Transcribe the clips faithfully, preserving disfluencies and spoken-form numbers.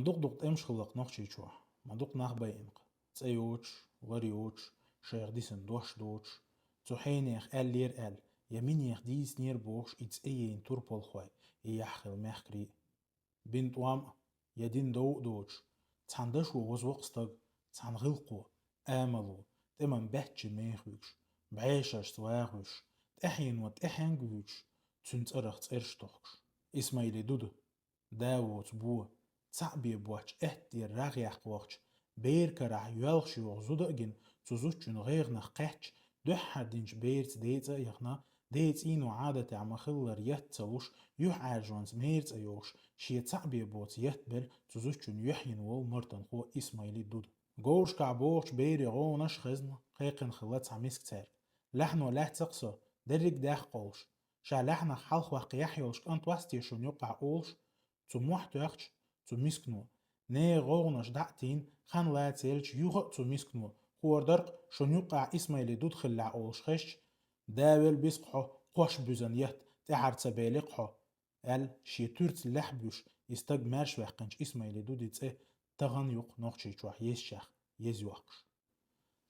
Дукха-дукха тӀемаш хилла-кх Нохчийчохь, ма дукха нах байина-кх, цӀи йоцуш, лар йоцуш, шайх дисина дош доцуш, цу хьенех аьллера аьлла, я минех дийцинера бохуш, и цӀе яйна турпалхой, и яхь хилла мехкарий а. Бина тӀом а, я дина дов а доцуш, цхьана дашо воза-кх стаг, цхьана гӀиллакхо, амало, тӀеман баьчча мехаш вуьгуш, бӀешерашца ваха вуьгуш, тӀаьхьено тӀаьхьенга вуьгуш, цуьнан цӀарах цӀераш тохкуш. Исмайли Дуда, да воцу бо, цхьаъ бен боцчу аьтта тӀера рагӀ яккха вахча, беран карахь йоьлхуш йогӀу зуда а гина, цу зудчун гӀайгӀанах кхаьчча, дуьххьара динчу бераца ден цӀа а яхана, ден цӀийно Ӏадатехь ма-хиллара етт ца луш, юьхьӀаьржонца мера цӀа йохуш, шен цхьаъ бен боцу етт белла цу зудчун юьхь йина волу мартанхо Исмайли Дуда. Говрашкахь богӀучу берийн гӀовгӀанаш а хезна, кхайкхина хилла цхьа миска цаьрга: «Лаьхьано лаьцна-кх со, дерриг а даьхна кхоллуш. Ша лаьхьанах хьалхаваккха яхь йолуш кӀант вац те шуна юккъахь?» — олуш, цу мохь тоьхча, цу мискано, нехан гӀовгӀанаш дӀа а тийна, хан лаца елча, юха а цу мискано: «ХӀара дара-кх шуна юккъахь Исмайли Дуда хиллехь», — олуш хезча: «Да велла биск хьо, кхош буьзна етт, тӀаьхьара ца бели-кх хьо», — аьлла, шен туьрца лаьхьа буьйш, и стаг маьрша ваьккхинчу Исмайли Дудин цӀе тахана юккъе Нохчийчохь езачех еза йохкуш.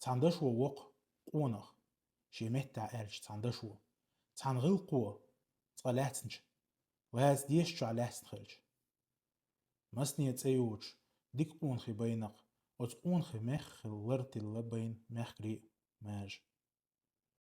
Цхьана дашо воккху къонах, шен меттехь аьлча, цхьана дашо, цхьана гӀиллакхо, цкъа лаьцначу, лаца дезачохь лаьцна хилча. Масане цӀе йоцуш, дика къонахий байна-кх, оцу къонахий мехах хилла лар тилла байна мехкарий а, маьрша.